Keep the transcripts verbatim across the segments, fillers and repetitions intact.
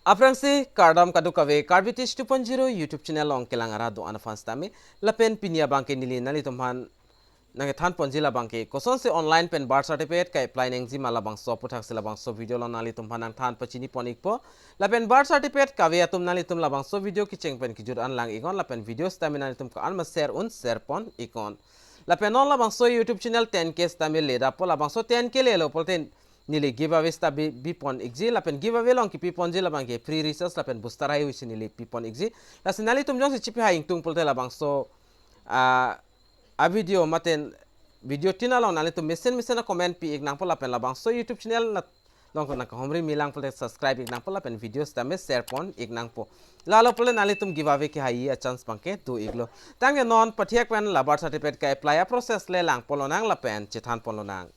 Aphrangsi kardom kadokave, Karbi Teach two point zero YouTube channel along kelang arat do-an aphan sitame, lapen pini abangke neli nanglitum aphan nangkethan ponji labangke kosonsi online pen birth certificate ka-apply nangji ma labangso aputhaksi labangso video along nanglitum aphan nangthan pachini pon ikpo. Lapen birth certificate kave atum nanglitum labangso video kecheng pen kejut an lang iknon, lapen video sitame nanglitum ko-an ma share un share pon iknon. Lapen non labangso YouTube channel ten K sitame ledappo, labangso ten K lelo pulote neli giveaway sita bi, bi pon ikji, lapen giveaway along kipi ponji labangke free recharge lapen booster haihui si neli pi pon ikji. Lasi nanglitum jongsi chipi hai ingtung pulote labangso, ah, a video mate video tin along nanglitum mesen mesen a comment pi ik nangpo, lapen labangso YouTube channel na along nangkahumri milang pulote subscribe ik nangpo, lapen video sitame share pon ik nangpo. Lalo pulote nanglitum giveaway kehai a chance abangke do iklo. Tangte non pathek pen la birth certificate ka-apply a process le lang pon lonang lapen chethan pon lonang.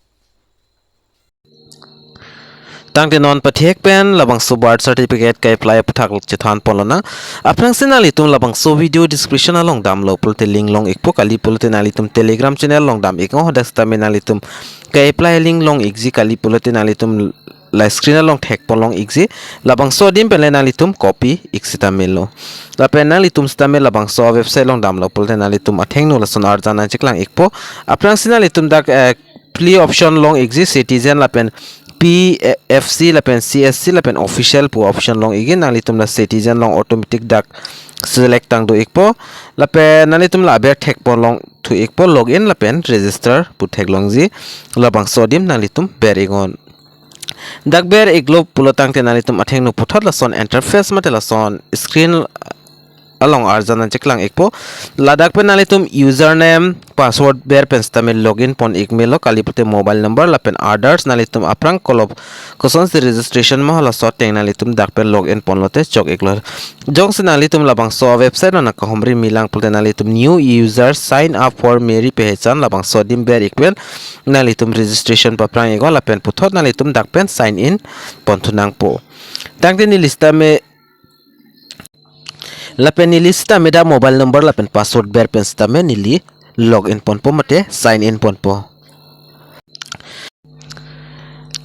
Tangte non pathek pen labangso birth certificate ka-apply aputhak chethan pon lonang. Aphrangsi nanglitum labangso video description along damlo pulote link long ikpo, kali pulote nanglitum Telegram channel along dam iknon, hadak sitame nanglitum ka-apply link long ikji, kali pulote nanglitum la screen along thek pon long ikji, labangso adim pen le nanglitum copy ik sitame lo. Lapen nanglitum sitame labangso website along damlo pulote nanglitum athengno lason arjan nangcheklang ikpo. Aphrangsi nanglitum dak, eh, three option long ikji, citizen lapen P F C lapen C S C lapen official pu option long ikji, nanglitum la citizen along automatic dak select tang do ikpo. Lapen nanglitum la aber thek pon long thu ikpo, login lapen register pu theklongji, labangso adim nanglitum ber iknon. Dak ber iklo pulo tangte nanglitum athengno puthot lason interface mate lason screen along arjan nangcheklang ikpo. Ladak pen nanglitum username, password ber pen sitame login pon ik melo, kali pulote mobile number lapen others nanglitum aphrang kolop kosonsi registration ma halaso ateng nanglitum dak pen login ponlote chok iklo. Jongsi nanglitum labangso website along nangkahumri milang pulote nanglitum new user sign up for Mary Pehechan labangso adim ber ik pen nanglitum registration paphrang iknon, lapen puthot nanglitum dak pen sign in pon thu nangpo. Tangte neli sitame lapen neli sitame dak mobile number lapen password ber pen sitame neli login ponpo mate sign in ponpo.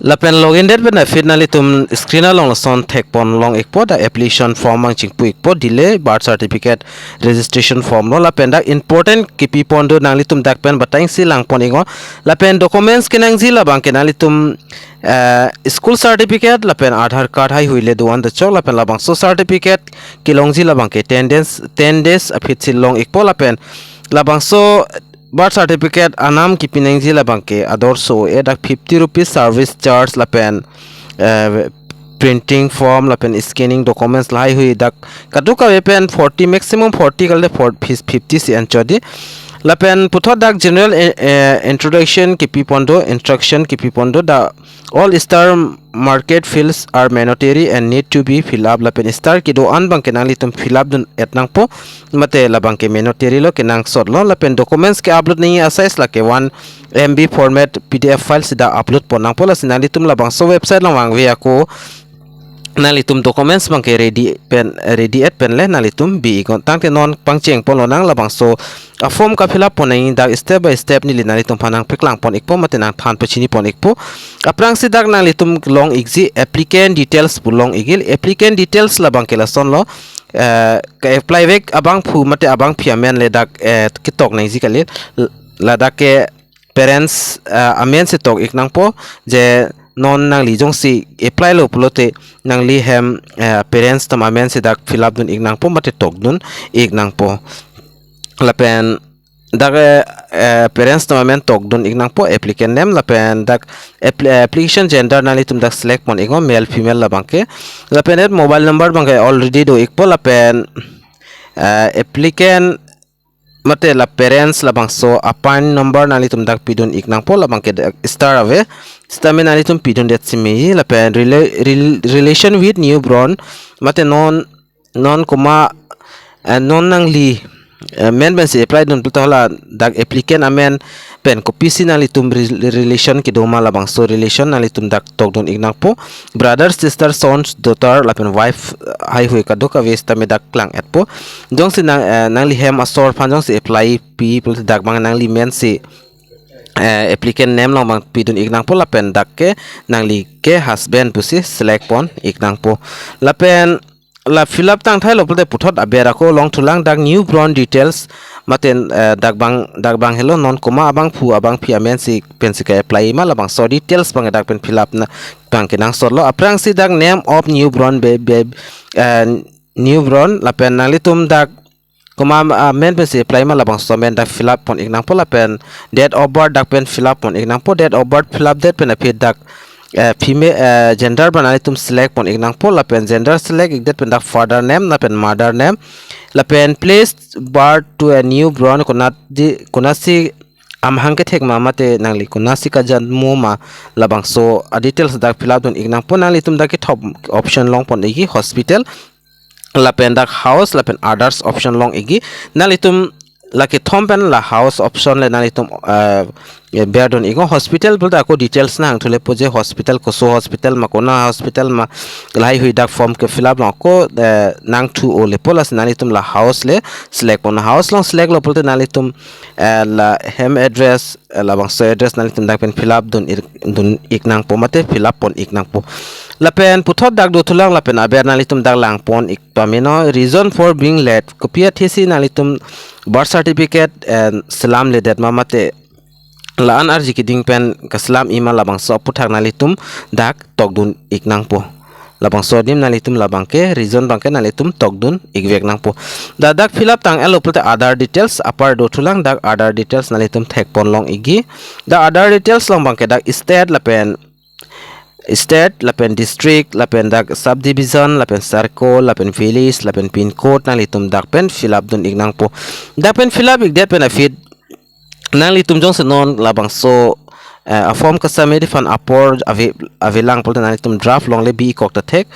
Lapen login det pen aphi nanglitum screen along lason thek pon long ikpo, dak application form nangchingpu ikpo, delay birth certificate registration form lo, lapen dak important kipi pon do, nanglitum dak pen batai si lang pon iknon. Lapen documents kenangji labangke nanglitum, eh, school certificate lapen Aadhaar card haihui le do-an ta chok, lapen labangso certificate kelongji labangke ten days, ten days aphi si long ikpo, lapen labangso birth certificate anam kipi nangji labangke ador so-e, dak fifty rupees service charge lapen, eh, printing form lapen scanning documents lahaihui dak kadokave pen forty, maximum forty kalite for fis-, fifty si anchot dei. Lapen puthot dak general, eh, eh, introduction kipi pon do, instruction kipi pon do, dak all star marked fields are mandatory and need to be fill up, lapen star kedo-an abangke nanglitum fill up dun et nangpo, mate labangke mandatory lo, kenangsot lo. Lapen documents ke-upload nangji a-size lake one M B format P D F file si dak upload pon nangpo. Lasi nanglitum labangso website along vangve ako nanglitum documents abangke ready pen, ready et pen le nanglitum bi iknon. Tangte non pangcheng pon lonang, labangso a-form ka-fill up pon nangji dak step by step neli nanglitum aphan nangpeklang pon ikpo mate nangthan pachini pon ikpo. Aphrangsi dak nanglitum long ikji applicant details pu long ikji. Applicant details labangke lason lo, eh, ka-apply vek abangphu mate abangpi amen le dak, eh, ketok nangji kali, ladak ke parents, eh, amen si tok ik nangpo, je non nangli jongsi apply lo pulote nangli hem, eh, parents atum amen si dak fill up dun ik nangpo mate tok dun ik nangpo. Lapen dak, eh, eh, parents atum amen tok dun ik nangpo, applicant name, lapen dak appli-, eh, application gender nanglitum dak select pon iknon, male female labangke. Lapen et mobile number abangke already do ikpo, lapen, eh, applicant mate la parents labangso a-PAN number nanglitum dak pidun ik nangpo, labangke dak star ave, sitame nanglitum pidun det si meji. Lapen rela-, rel-, relation with newborn mate non, non komat, eh, non nangli, eh, men pensi apply dun pulote hala dak applicant amen pen kopisi nanglitum re-, relation kedo ma labangso relation nanglitum dak tok dun ik nangpo. Brother, sister, sons, daughter lapen wife, eh, haihui kadokave sitame dak klang etpo. Jongsi nang, eh, nangli hem asor aphan jongsi apply pi pulote dak abang nangli men si, eh, applicant name along abang pidun ik nangpo lapen dak ke nangli ke husband pusi select pon ik nangpo. Lapen la fill up tangthailo pulote puthot aber ako longthulang dak newborn details mate, eh, dak abang, dak abang helo non komat abangphu abangphi amensi pensi ke-apply ma labangso details abang dak pen fill up na abang kenangsotlo. Aphrangsi dak name of newborn be, be, eh, newborn lapen nanglitum dak komat amen pensi apply ma labangso amen dak fill up pon ik nangpo lapen date of birth dak pen fill up pon ik nangpo. Date of birth fill up det pen aphi dak, eh, female, eh, gender abang nanglitum select pon ik nangpo lapen gender select ikdet pen dak father name lapen mother name lapen place birth to a newborn konat di, konatsi amahang kethek ma mate nangli konatsi kajanmo ma labangso a details dak fill up dun ik nangpo. Nanglitum dak kethom option long pon ikji hospital lapen dak house lapen others option long ikji. Nanglitum la kethom pen la house option le nanglitum, eh, berdun iknon. Hospital pulote ako details nangthulepo je hospital koso hospital ma kona hospital ma lahaihui dak form ke fill up long ako, eh, nangthu-o lepo lasi nanglitum la house le select pon. House along select lo pulote nanglitum, eh, la hem address, eh, labangso address nanglitum dak pen fill up dun ir-, dun ik nangpo mate fill up pon ik nangpo. Lapen puthot dak dothulang lapen aber nanglitum dak lang pon ik pameno reason for being late. Kopi athesi nanglitum birth certificate, eh, selamledet ma mate la-an arji keding pen kaselam-i ma labangso aputhak nanglitum dak tokdun ik nangpo. Labangso adim nanglitum labang ke reason abang ke nanglitum tokdun ikvek nangpo. Dak dak fill up tang-etlo pulote other details apar dothulang dak other details nanglitum thek pon long ikji. Dak other details along abang ke dak state lapen state lapen district lapen dak subdivision lapen circle lapen village lapen pin code nanglitum dak pen fill up dun ik nangpo. Dak pen fill up ikdet pen aphi nanglitum jongsi non labangso, eh, a form kasubmit aphan apor ave, avelang pulote nanglitum draft along le bi-ikok ta thek,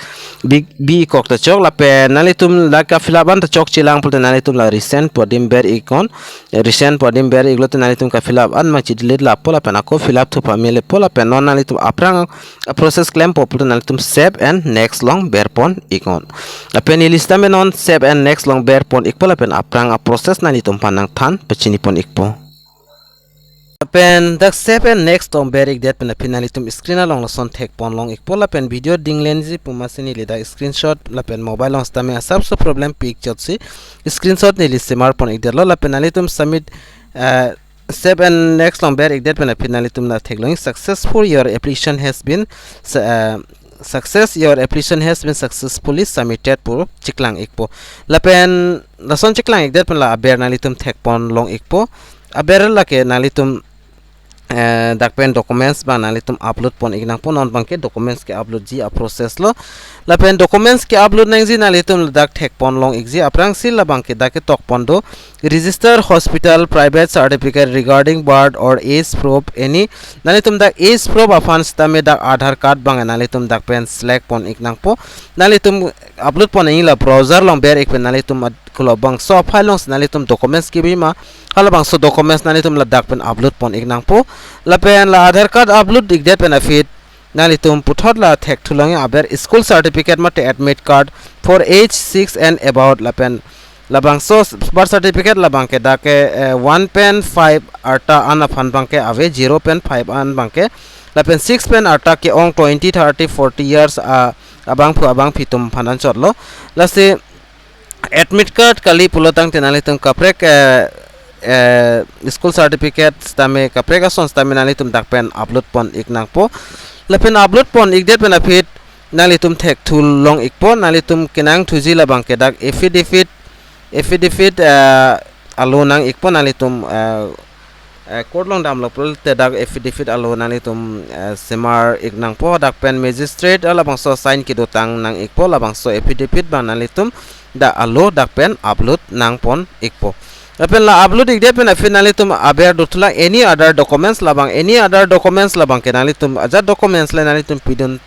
bi, bi-ikok ta chok lapen nanglitum dak ka fill up an ta chokchelang pulote nanglitum la resend pu adim ber iknon. Resend pu adim ber iklote nanglitum ka fill up an mangchi delete lapo lapen ako fill up thu pamelepo lapen non nanglitum aphrang a process klempo pulote nanglitum save and next along ber pon iknon. Lapen neli sitame non save and next along ber pon ikpo lapen aphrang a process nanglitum aphan nangthan pachini pon ikpo. Lapen dak save and next along ber ikdet pen aphi nanglitum screen along lason thek pon long ikpo lapen video dinglenji pu masi neli dak screenshot lapen mobile along sitame asapso problem pi ik chotsi screenshot neli semar pon ikdetlo lapen nanglitum submit, eh, save and next along ber ikdet pen aphi nanglitum la theklong successful your application has been, eh, success your application has been successfully submitted pu chiklang ikpo. Lapen lason chiklang ikdet pen la aber nanglitum thek pon long ikpo. Aber lake nanglitum, eh, dak pen documents abang nanglitum upload pon ik nangpo non abang ke documents ke-upload ji a process lo. Lapen documents ke-upload nangji nanglitum dak thek pon long ikji aphrangsi labang ke dak ketok pon do register hospital private certificate regarding birth or age proof any. Nanglitum dak age proof aphan sitame dak Aadhaar card abang nanglitum dak pen select pon ik nangpo. Nanglitum upload pon nangji la browser along ber ik pen nanglitum ad-, labangso a file alongsi nanglitum documents kebi ma halabangso documents nanglitum ladak pen upload pon ik nangpo. Lapen la Aadhaar card upload ikdet pen aphi nanglitum puthot la thek thu long aber school certificate mate admit card for age six and above lapen labangso birth certificate labang ke dak ke, eh, one pen five arta an aphan abang ke ave, zero pen five an abang ke, lapen six pen arta ke-ong twenty, thirty, forty years a, abangphu abangphi atum aphan anchotlo. Lasi admit card kali pulo tangte nanglitum kaprek, eh, eh, school certificate sitame kaprek ason sitame nanglitum dak pen upload pon ik nangpo. Lapen upload pon ikdet pen aphi nanglitum thek thu long ikpo, nanglitum kenangthuji labang ke dak affidavit, affidavit, eh, alo nang ikpo nanglitum, eh, eh, court along damlo pulote dak affidavit alo nanglitum, eh, semar ik nangpo dak pen magistrate alabangso sign kedotang nang ikpo labangso affidavit abang nanglitum dak alo dak pen upload nang pon ikpo. Lapen la upload ikdet pen aphi nanglitum aber dothulang any other documents labang, any other documents labang ke nanglitum ajat documents le nanglitum pidun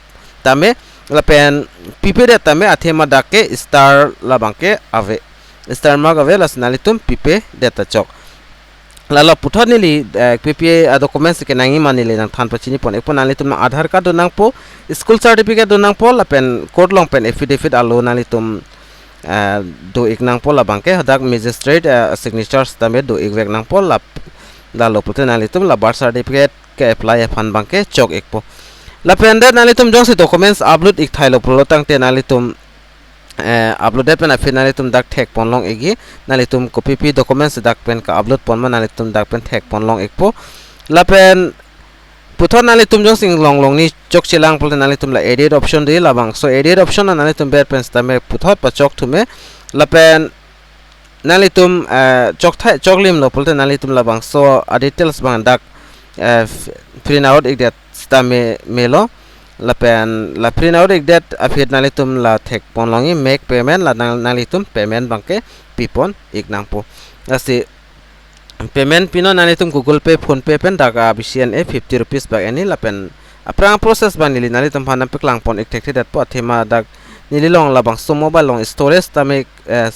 tame lapen pipedet tame athema dak ke star labang ke ave, star mark ave lasi nanglitum pipedet ta chok. Lalo puthot neli, eh, P P A a documents kenangji ma neli nangthan pachini pon ikpo. Nanglitum nang Aadhaar card do nangpo, school certificate do nangpo lapen court along pen affidavit alo nanglitum, eh, do ik nangpo labang ke hadak magistrate, eh, signature stamp do ikvek nangpo lap-, Lalo pulote nanglitum la birth certificate ke-apply aphan abangke chok ikpo. Lapen det nanglitum jongsi documents upload ik thailo pulo tangte nanglitum, eh, upload det pen aphi nanglitum dak thekponlong ikji, nanglitum kopipi documents dak pen ka-upload pon ma nanglitum dak pen thekponlong ikpo. Lapen puthot nanglitum jongsi inglong longni chokchelang pulote nanglitum la edit option do, labangso edit option nanglitum ber pen sitame puthot pachok thume. Lapen nanglitum, eh, chok thai, choklimlo pulote nanglitum labangso a-details abang dak, eh, f-, print out ikdet sitame melo. Lapen la print out ikdet aphi nanglitum la thekponlongji make payment, la nang-, nanglitum payment abangke pipon ik nangpo. Lasi payment pinon nanglitum Google Pay, PhonePe pen dak a-B C N A fifty rupees bak en-i, lapen aphrang process abang neli nanglitum aphan nangpaklangpon ik thekthedetpo. Athema dak neli along labangso mobile along storage tame, eh,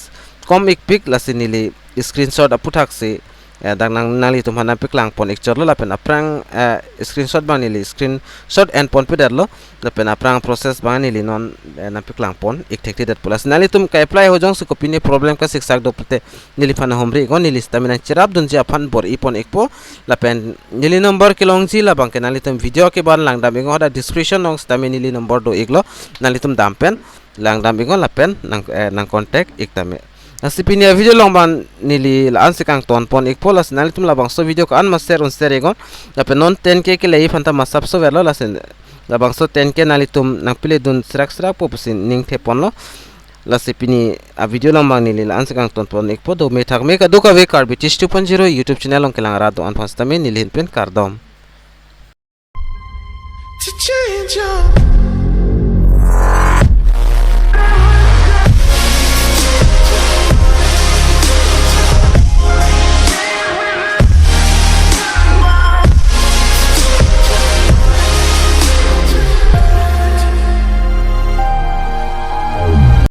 kom ikpik, lasi neli screenshot aputhaksi, eh, dak nang, nanglitum aphan nangpaklangpon ikchotlo, lapen aphrang, eh, screenshot abang neli screenshot enponpedetlo, lapen aphrang process abang neli non, eh, nangpaklangpon ik thekthedetpo. Lasi nanglitum ka-apply ho jongsi kopine problem kasiksak do pulote neliphan humri iknon, neli sitame nangcherapdunji aphan bor-ipon ikpo. Lapen neli number kelongji labangke nanglitum video keban langdam iknon, hadak description along sitame neli number do iklo, nanglitum dam pen langdam iknon lapen nang, eh, nang contact ik tame. Lasi pini a-video along abang neli la-ansi kangtonpon ikpo, lasi nanglitum labangso video ko-an ma share un share iknon, lapen non ten K keleji aphanta masapso verlo, lasi labangso ten K nanglitum nangpiledun srak srakpo pusi ning theponlo. Lasi pini a-video along abang neli la-ansi kangtonpon ikpo. Dome thakme kadokave Karbi Teach two point zero YouTube channel along kelang rat do-an aphan sitame neli ahin pen kardom. To change your